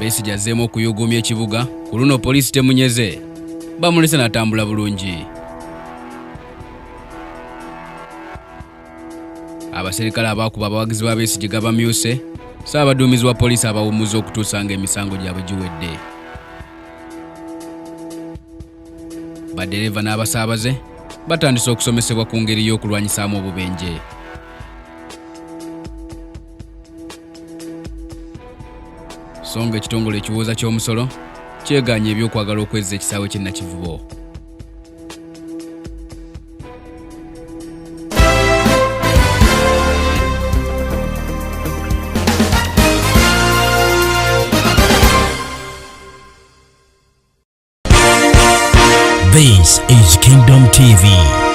Besigye azzeemu okuyuuguumya ekibuga, ku luno poliisi temunyeze, bamulese n'atambula bulungi. Abaserikale abaakuba abawagizi ba Besigye gabamyuse, Ssaabaduumizi wa poliisi abawummuza okutuusa ng'emisango gyabwe giwedde. Baddereeva n'abasaabaze batandise okusomesebwa ku ngeri y'okulwanyisaamu obubenje. So nga ekitongole ekiwooza ky'omusolo kyegaanye eby'okwagala okwezza ekisaawe ky'e Nakivubo. This is Kingdom TV.